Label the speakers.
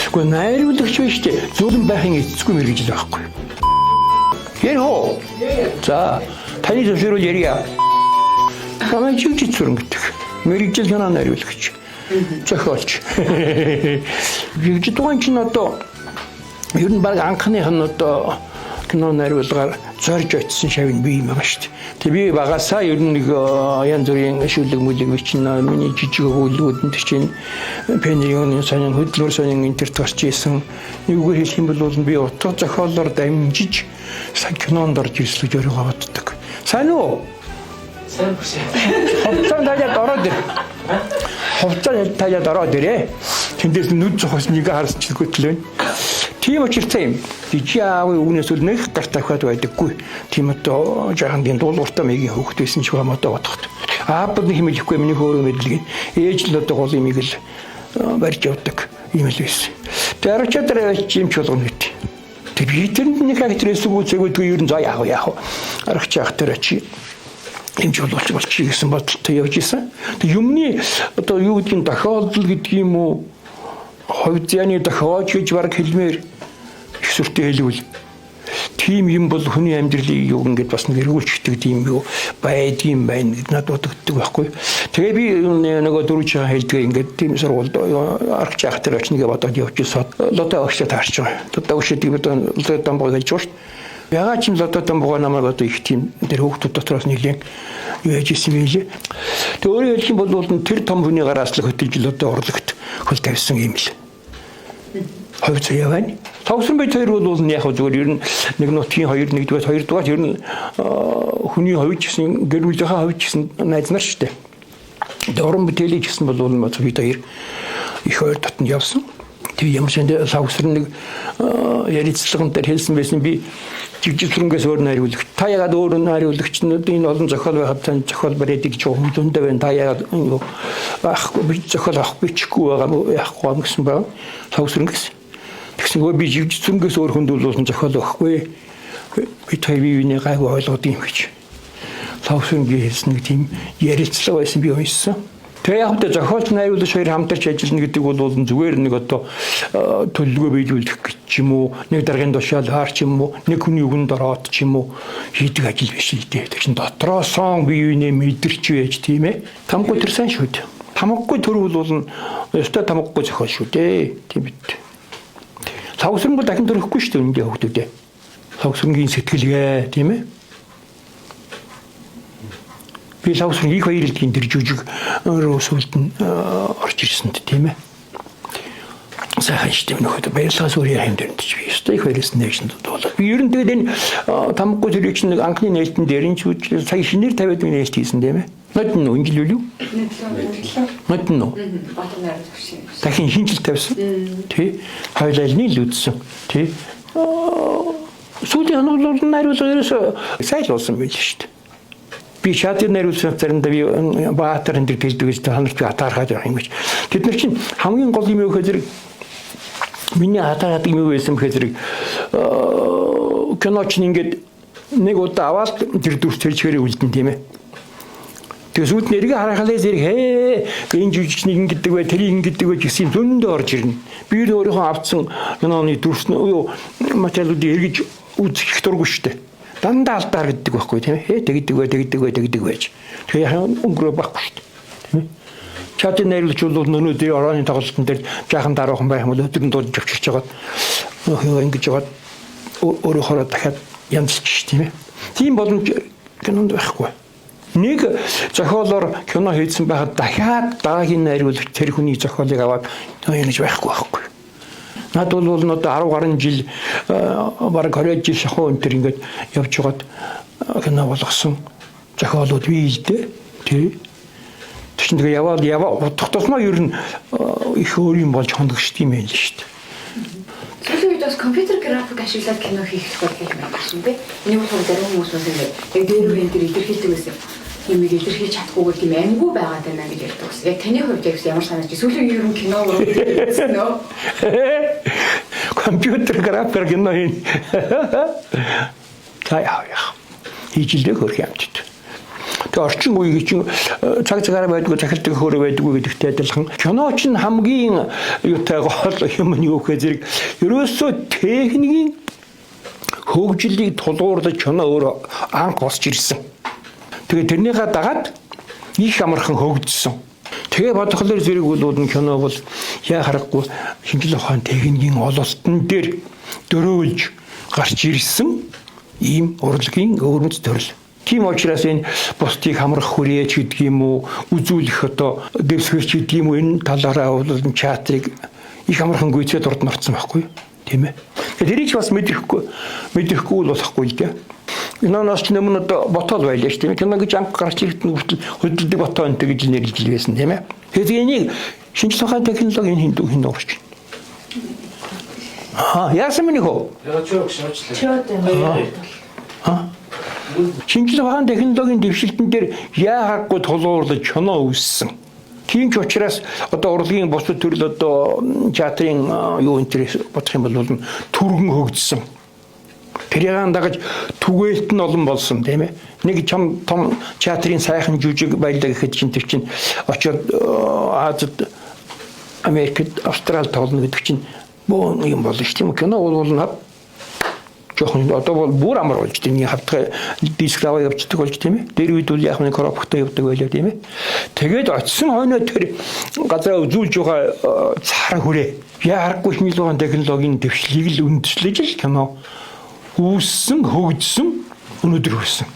Speaker 1: Гэхдээ найруулагч биш үү? Зөөлөн байхын эцэсгүй мэргэжил байхгүй. Ярих уу? За, таны зөвшөөрөл ярья. Намайг жүжиг зүрэн гэдэг. Мэргэжил кино найруулагч. Зохиолч. Жүжиг дугаан чинь одоо ер нь баг анхных нь одоо кино найруулгаар зорж очисон шавь нь би юм байгаа шүү дээ. Тэг би багасаа ер нь нэг янз бүрийн шүлэг мүлэг бичнэ. Миний жижиг өгүүлбүүд нь чинь пенрионы сонин хөдөлмөр сонин энэ тэрт гарч исэн. Нэгүгээр хэлэх юм бол би утга зохиолоор дамжиж кинонд орж ирсэн гэж өөрийгөө боддог. Сайн уу?
Speaker 2: Сайн бүсээ.
Speaker 1: Хувцас таажаад ороод ир. Хувцас таажаад ороод ирээ. Тэндээс нүд зохиос нэг харсан ч хөтлөө. Тийм учиртай юм. Жижиг аавын үгнээс үл нэг гарт тавхиад байдаггүй. Тийм одоо жаахан тийм дуулууртай маягийн хөвгт байсан ч юм одоо бодоход. Аав нэг юм хэлэхгүй миний хөөрөө мэдлэг. Ээж л одоо гол юмыг л барьж явдаг юм л байсан. Тэр арчаад юм ч болгоно гэт. Тэг би тэрэнд нэг актрис үгүйцээгүйдгүй ер нь за яах вэ яах вэ. Аргач яах тэр чи эмч болчих болчих гэсэн бодолтой явж исэн. Тэг юмны одоо юу гэдгийг тохиолдол гэдэг юм уу? Хувь зяны тохиож гэж баг хэлмээр их сүртэй хэлвэл тийм юм бол хүний амьдралыг юу ингээд бас нэг эргүүлчихдэг тийм юу байдгийм байна гэд надад бодогддог байхгүй. Тэгээ би нөгөө дөрвж хэлдэг ингээд тийм сургуульд аргач яах тэр очно гэж бодоод явж исэн. Лодо огштой таарч байгаа. Лодо огштой би одоо лодо дамбоо гэж байна шүү дээ. Ягаад ч юм лодо дамбоо намайг одоо их тийм тэр хүүхдүүд дотроос нэглэн юу яаж исэн юм лээ. Тэгээ өөрөөр хэлэх юм бол тэр том хүний гараас л хөтөлж лодо орлагт хөл тавьсан юм л. Хувь заяа байна. Тогсон бит хоёр бол нь яг зүгээр ер нь нэг нутгийн хоёр нэгдүгээр хоёрдугаар ер нь хүний хувь ч гэсэн гэр бүлийнхээ хувь ч гэсэн найз нар шүү дээ. Тэгээ уран бүтээлийг ч гэсэн бол бид хоёр их ойр дотнд явсан. Тэр ямар ч энэ лавсар нэг ярилцлаган дээр хэлсэн байсан би жижиг сүрэнгээс өөр найруулагч. Та ягаад өөр найруулагч нь энэ олон зохиол байхад тань зохиол бариад гэж хүмүүндээ байна. Та ягаад авахгүй би зохиол авах бичихгүй байгаа мó яахгүй юм гэсэн байна. Лавсрэнгээс. Тэгсэн өө би жижиг сүрэнгээс өөр хүнд бол зохиол өгөхгүй. Би та бие биенээ гайгүй ойлгоод юм гэж. Лавсрэнгийн хэлсэн нэг тийм ярилцлага байсан би уншсан. Тэгээ яг хөтэ зохиолч найруулагч хоёр хамтарч ажиллана гэдэг бол зүгээр нэг одоо төлөвлөгөө биелүүлэх гэж ч юм уу, нэг даргын тушаал хаар ч юм уу, нэг хүний үгэнд ороод ч юм уу хийдэг ажил биш л дээ. Тэр чинь дотроосоо бие биенээ мэдэрч байж тийм ээ. Тамггүй тэр сайн шүү дээ. Тамгагүй төр бол ёстой тамгагүй зохиол шүү дээ. Тийм бид. Лавсран бол дахин төрөхгүй шүү дээ үндэ хүүхдүүдээ. Лавсрангийн сэтгэлгээ тийм ээ. Би лавсран их баярлалгийн тэр жүжиг рүү сүлд нь орж ирсэн тийм ээ. Сайхан шүү дээ нөхөд баярлалаас өөр яах юм дээр ч би ёстой их баярлсан нэг шин дуулаа. Би ер нь тэгээд энэ тамгагүй тэрийг чинь нэг анхны нээлтэн дээр нь ч сая шинээр 50 нэг нээлт хийсэн тийм ээ. Нод нь энэ жил үү? Нод нь үү?
Speaker 3: Батар найруулагч юм.
Speaker 1: Дахин шинжил тавьсан. Тий. Хоёул альны л үзсэн. Тий. Сүүлийн хоног бол найруулга ерөөсөө сайн л болсон байл шүү дээ. Би шатыг найруулсан заримдаа би Баатар энэ төр хэлдэг гэж та нарт би атаархаад байх юм гэж. Тэд нар чинь хамгийн гол юм юу гэхээр миний атаархаад юм юу байсан гэхээр зэрэг кино чинь ингээд нэг удаа аваад тэр дүрс тэр чигээрээ үлдэн тийм ээ. Тэгээ сүйд нэрийг харахалаа зэрэг хээ энэ жүжигчнийг ингэдэг бай тэрийг ингэдэг бай гэсэн зөндөө орж ирнэ. Би л өөрийнхөө авцсан киноны дүрс нь юу материалуудыг эргэж үзэх дургүй шүү дээ. Дандаа алдаа гэдэг байхгүй тийм ээ. Хээ тэгдэг бай тэгдэг бай тэгдэг байж. Тэгээ яхан өнгөрөө байхгүй шүү дээ. Тийм ээ. Чатын найруулагч бол өнөөдөр орооны тоглолтын дээр жаахан даруухан байх юм бол өдөр нь дуудаж авчирч жагаад нөхөө ингэж жагаад өөрөөхөө дахиад янзлж тийм ээ. Тийм боломж кинонд байхгүй. Нэг зохиолоор кино хийсэн байхад дахиад дараагийн найруулагч тэр хүний зохиолыг аваад ингэж байхгүй байхгүй. Над бол одоо 10 гаруй жил бараг 20 жил шахуу энэ төр ингээд явж байгаад кино болгосон зохиолууд бий л дээ. Тий. Тэр чинь тэгээ яваад яваа удах тусмаа ер нь их өөр юм болж хондогчт юм байл шүү дээ.
Speaker 3: Сүүлийн үед бас компьютер график ашиглаад кино хийх тохиолдол их гарсан тий. Энийг болохоор зарим хүмүүс бас ингээд яг дээр үеийн дээр илэрхийлдэг байсан. Юмыг илэрхийлж чадахгүйгээр тийм амьгүй байгаад байна гэж ярьдаг бас. Яг таны хувьд яг ямар санаач сүүлийн үеийн ер нь кино үзсэн үү?
Speaker 1: Компьютер график кино хийн. За яа яа. Хийж л дээ хөрх юмчт. Тэгээ орчин үеийг чинь цаг цагаараа байдгүй, захирдаг хөөрэ байдгүй гэдэгтэй адилхан. Кино чинь хамгийн юутай гол юм нь юу гэхээр зэрэг ерөөсөө техникийн хөгжлийг тулгуурлаж кино өөрөө анх босч ирсэн. Тэгээ тэрнийхээ дагаад их амархан хөгжсөн. Тэгээ бодохлоор зэрэг бол энэ кино бол яа харахгүй шинжлэх ухаан техникийн ололтон дээр дөрөөлж гарч ирсэн ийм урлагийн өвөрмөц төрөл. Тийм учраас энэ бусдыг хамрах хүрээч гэдэг юм уу, үзүүлэх одоо дэвсгэрч гэдэг юм уу, энэ талаараа бол театрыг их амархан гүйцээд урд нь орсон байхгүй юу? Тийм ээ. Тэгэхээр тэрийг ч бас мэдрэхгүй мэдрэхгүй л болохгүй л дээ. Киноноос ч өмнө одоо ботол байлаа шүү дээ. Кино гэж анх гарч ирэхэд нь хүртэл хөдөлдөг ботоо энэ гэж нэрлэж байсан, тийм ээ. Тэгэхээр энийг шинжлэх ухааны технологи энэ хинд хинд орч. Аа, яасан миний хөө? Аа. Шинжлэх ухааны технологийн дэвшилтэн дээр яахахгүй тулгуурлаж кино үүссэн. Тийм ч учраас одоо урлагийн бусад төрөл, одоо театрын юу энэ төр бодох юм бол түргэн хөгжсөн. Тэрийг дагаж түгээлт нь олон болсон, тийм ээ. Нэг чам том театрын сайхан жүжиг байлаа гэхэд чинь тэр чинь очиод Азад, Америкт, Австрал тоглоно гэдэг чинь бөөн юм болно шүү, тийм үү? Кино бол жоохон одоо бол бүр амар болж, тийм, хавтгай диск аваа явцдаг болж, тийм ээ. Тэр үед бол яг нэг коробктой явдаг байлаа, тийм ээ. Тэгээд очисон хойноо тэр газараа үзүүлж байгаа цар хүрээ. Яа харахгүй шинжлэх ухааны технологийн дэвшлийг л үндэслэж л кино үүссэн, хөгжсөн, өнөөдөр хүрсэн.